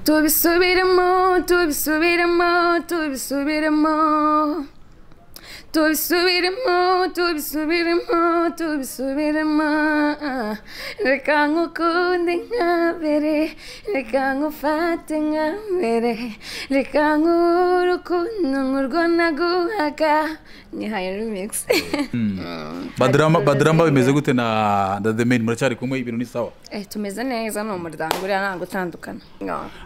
Tubisubiremo, tubisubiremo, tubisubiremo, tubisubiremo, tubisubiremo, tubisubiremo. Reka nkukunde nka mbere, reka nkufate nka mbere, reka nguhe urukundo nk'urwo naguhaga. Nihaye remix. Badrama bimeze gute na The Main? Muracyari kumwe, ibintu ni sawa? Tumeze neza, ni umuryango uriya ntabwo utandukana.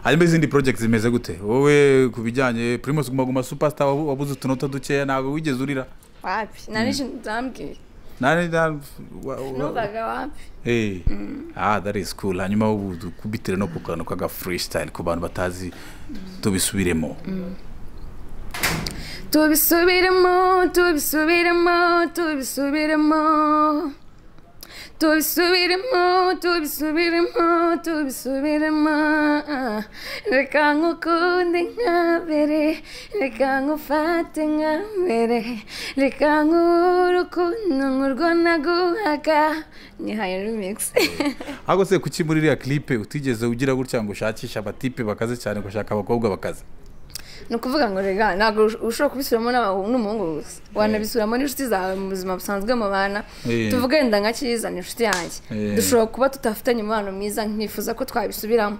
Hanyuma izindi project zimeze gute wowe ku bijyanye Primus Guma Guma Superstar? Wabuze utunota dukeya, ntabwo wigeze urira? Wapi, nari ndambwiye. Nani Numvaga wapi. Hey. Ah, that is cool. Hanyuma ubu dukubitire no ku kantu kaga freestyle ku bantu batazi tubisubiremo. Tubisubiremo, tubisubiremo, tubisubiremo, tubisubiremo, tubisubiremo, tubisubiremo. Reka nkukunde nka mbere, reka nkufate nka mbere, reka nguhe urukundo nk'urwo naguhaga. Nihaye remix. Ahubwo se kuki muri iriya clip utigeze ugira gutya ngo ushakishe abatipe bakaze cyane, gushaka abakobwa bakaze? Ni ukuvuga ngo rega ntabwo ushobora kubisubiramo n'umuhungu gusa, wanabisubiramo n'inshuti zawe mu buzima busanzwe mubana. Tuvuge wenda nka Cyiza ni inshuti yanjye, dushobora kuba tutafitanye umubano mwiza, nkifuza ko twabisubiramo,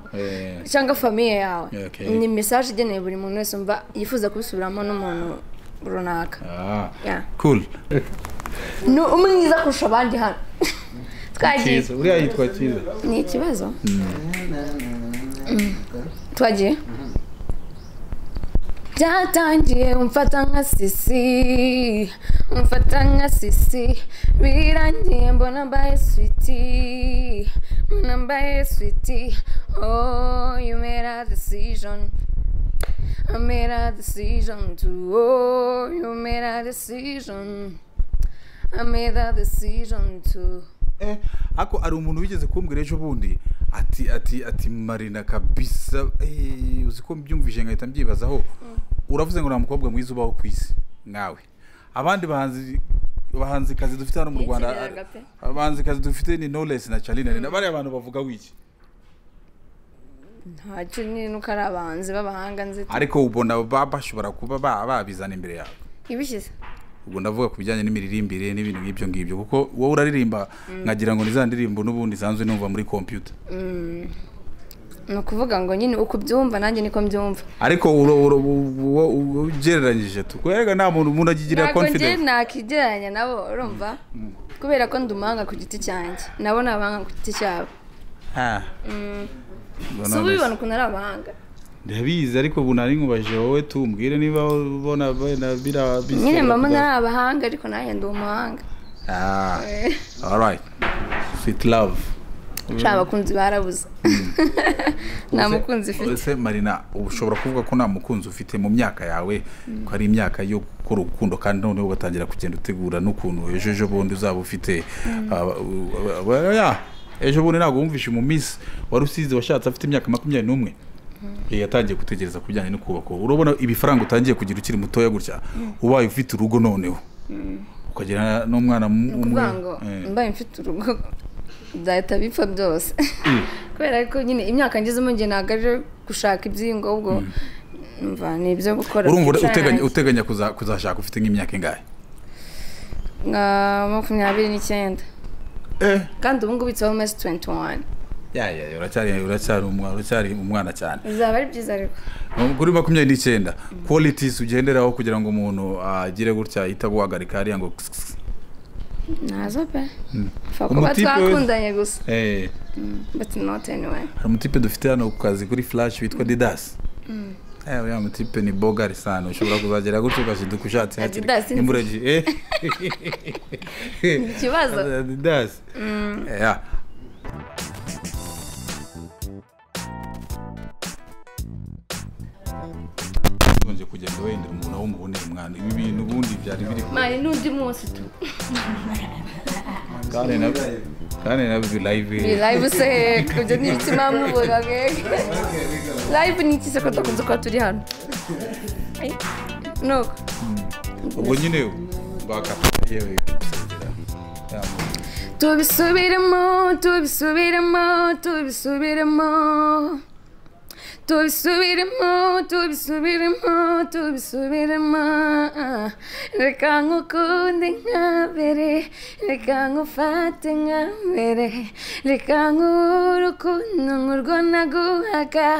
cyangwa famille yawe. Ni message igenewe buri muntu wese umva yifuza kubisubiramo n'umuntu runaka. Cool. Ni umwiza kurusha abandi hano. Twagiye. Uriya yitwa Cyiza. Ni ikibazo. Twagiye. Byatangiye umfata nka sisi, umfata nka sisi, birangiye mbona mbaye sweetie, mbona mbaye sweetie. Oh, you made a decision, I made a decision too. Oh, you made a decision, I made a decision too. Ako ari umuntu wigeze kumbwira ejo bundi ati Marina kabisa, uzi ko mbyumvije ngahita mbyibazaho. Uravuze ngo nta mukobwa mwiza ubaho ku isi nkawe. Abandi bahanzi kazi dufite hano mu Rwanda, abahanzi kazi dufite ni Knowless na Charly, na bariya abantu bavuga wiki ntacyo ni nuko ari abahanzi b'abahanga nzi, ariko ubona bashobora kuba babizana imbere yawe ibishyize. Ubwo ndavuga ku bijyanye n'imiririmbire n'ibintu nk'ibyo ngibyo, kuko wowe uraririmba nkagira ngo ni za ndirimbo n'ubundi sanzwe numva muri computer. Ni ukuvuga ngo nyine uko ubyumva nanjye niko mbyumva, ariko ugereranyije tu kwerega nta muntu umuntu agigira confidence. Ntabwo njye nakigereranya nabo, urumva, kubera ko ndi umuhanga ku giti cyanjye, nabo ni abahanga ku giti cyabo. Si ubibona ukuntu ari abahanga? Ndabizi, ariko ubu nari nkubajije wowe tumbwire niba ubona bira nyine mama nari abahanga, ariko nanjye ndi umuhanga. All right, sweet love. Nshaka abakunzi barabuze. Nta mukunzi ufite. Ese Marina, ushobora kuvuga ko nta mukunzi ufite mu myaka yawe, ko ari imyaka yo gukora urukundo, kandi noneho ugatangira kugenda utegura n'ukuntu ejo bundi uzaba ufite? Ejo bundi ntabwo wumvishe mu miss wari usize washatse afite imyaka 21 yatangiye gutegereza ku bijyanye no kubaka. Urabona ibifaranga utangiye kugira ukiri mutoya gutya, ubaye ufite urugo noneho ukagira n'umwana umwe. Mbaye mfite urugo byahita bipfa byose, kubera ko nyine imyaka ngezemo njye ntabwo ari gushaka ibyingo, ubwo mva ni ibyo gukora. Urumva uteganya kuzashaka ufite nk'imyaka ingahe? Nka 29. Kandi ubu ngubu it's almost 21. Ya uracyari umwana cyane. Bizaba ari byiza ariko. Kuri 29 qualities ugenderaho kugira ngo umuntu agire gutya itaguhagarika hariya ngo nazo pe. Kuba twakundanye gusa. But not anyway. Hari umutipe dufite hano ku kazi kuri Flash witwa Didas. Uriya mutipe ni bogari sana, ushobora kuzagera gutyo ugashiduka ushatse hakiri imuregi. Ikibazo. Didas. Yeah. Nje kugenda wenda umuntu aho mubonera umwana ibi bintu ubundi byari biri mani n'undi munsi tu kandi na live ni live se kubyo ni imitima muvuga ngeke live ni iki se ko dukunze kuba turi hano no ubwo nyine bakata yewe. Tubisubiremo, tubisubiremo, tubisubiremo, Tubisubiremo, tubisubiremo, tubisubiremo. Reka ngukunde nka mbere, reka ngufate nka mbere, reka nguhe urukundo nk'urwo naguhaga.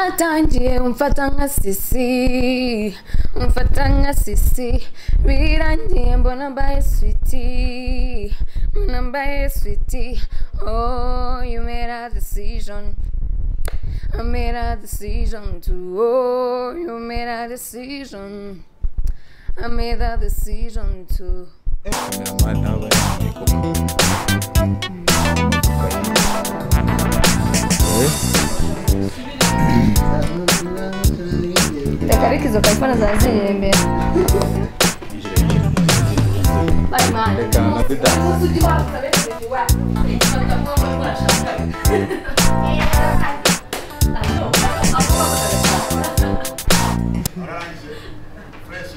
Atangiye umfata nka sisi, umfata nka sisi, birangiye mbona mbaye sweetie, mbona mbaye sweetie. Oh, you made a decision, I made a decision to. Oh, you made a decision, I made a decision to. Cameraman nawe yambaye koko. Reka ariko izo kayifone zazirembera. Bye, man. Reka na Dida. Fresh.